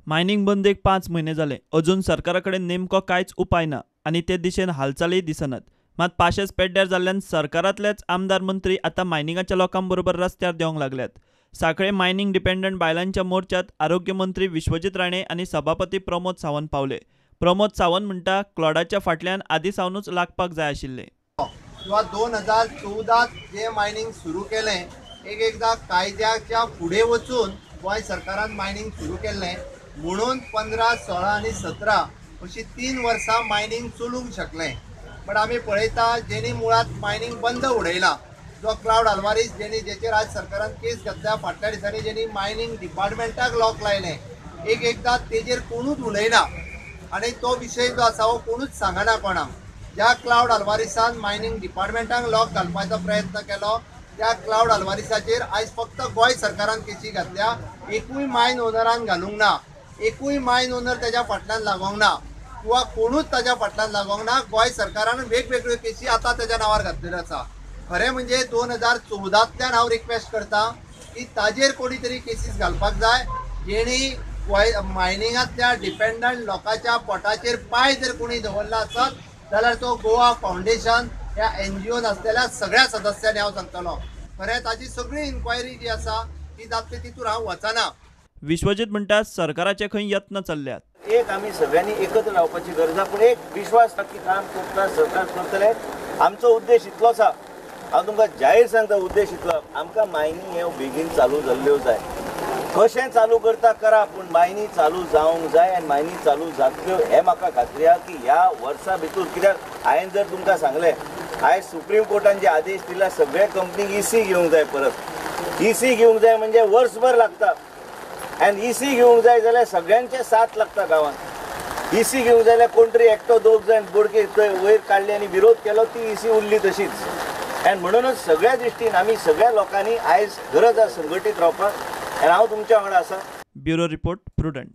Mining बंदेक 5 म्हयने जाले, अजून सरकारा कडेन नेमको कांयच उपाय ना आनी ते दिशेन हालचालीय दिसनात. मात पाशेस पेड्ड्यार जाल्ल्यान सरकारांतलेच आमदार मंत्री आतां मायनिंगाच्या लोकां बरोबर रस्त्यार देंवंक लागल्यात. सांखळे मायनिंग डिपेंडंट बायलांच्या मोर्चात आरोग्य मंत्री विश्वजीत राणे आनी सभापती प्रमोद सावंत पावले. प्रमोद सावंत म्हणटा क्लॉडाच्या फाटल्यान आदी सावनूच लागपाक जाय आशिल्लें. किंवा 2014 जे मायनिंग सुरू केलें, एक एकदां कायद्याच्या फुडें वचून गोंय सरकारान मायनिंग सुरू केल्लें म्हणून 15, 16 आनी 17 अशी 3 वर्सां मायनिंग चलूंक शकलें. बट आमी पळयता जेणी मुळांत मायनिंग बंद उडयलां, जो क्लावड अल्वारीस जेणी जेचेर आज सरकारान केस घातल्या, फाटल्या दिसांनी जेणी मायनिंग डिपार्टमेंटाक लॉक लायलें, एक एकदां तेजेर कोणूच उलयना आनी तो विशय जो आसा हो कोणूच सांगना कोणाक. ज्या क्लावड अल्वारीसान मायनिंग डिपार्टमेंटाक लॉक घालपाचो प्रयत्न केलो त्या क्लावड अल्वारीसाचेर आयज फक्त गोंय सरकारान केसी घातल्या, एकूय मायन ओनरान घालूंक ना, एकूय मायन ओनर तेज्या फाटल्यान लागोंक ना किंवा कोणूच ताज्या फाटल्यान लागोंक ना. गोंय सरकारान वेगवेगळ्यो केसी आतां तेज्या नांवार घातलेल्यो आसा. खरें म्हणजे 2014तल्यान हांव रिक्वेस्ट करता की ताजेर कोणी तरी केसीस घालपाक जाय, जेणी गोंय मायनिंगांतल्या डिपेंडंट लोकांच्या पोटाचेर पांय जर कोणी दवरला आसत जाल्यार तो गोवा फावंडेशन ह्या एनजीओन आसलेल्या सगळ्या सदस्यांनी हांव सांगतलो. खरें ताजी सगळी इन्क्वायरी जी आसा ती जातली, तितूर हांव वचना. विश्वजीत म्हणटा सरकाराचे खंय यत्न चल्ल्यात. एक आमी सगळ्यांनी एकत्र रावपाची गरज आसा, पूण एक विश्वास की काम करता सरकार करतले. आमचो उद्देश इतलोच आसा, हांव तुमकां जाहीर सांगता, उद्देश इतलो, आमकां मायनिंग हे बेगीन चालू जाल्ल्यो जाय. कशें चालू करता करा, पूण मायनी चालू जावंक जाय आनी मायनी चालू जातल्यो हें म्हाका खात्री आसा की ह्या वर्सा भितूर. कित्याक हांवें जर तुमकां सांगलें, आयज सुप्रीम कोर्टान जे आदेश दिला सगळे कंपनीक इसी घेवंक जाय, परत इसी घेवंक जाय म्हणजे वर्सभर लागता आनी इसी घेवंक जाय जाल्यार सगळ्यांचे साथ लागता गांवांत. इसी घेवंक जाय जाल्यार कोण तरी एकटो दोग जाण बोडके वयर काडले आनी विरोध केलो, ती इसी उरली तशीच. आनी म्हणूनच सगळ्या दृश्टीन आमी सगळ्या लोकांनी आयज गरज आसा संघटीत रावपाक आनी हांव तुमच्या वांगडा आसा. Bureau report, Prudent.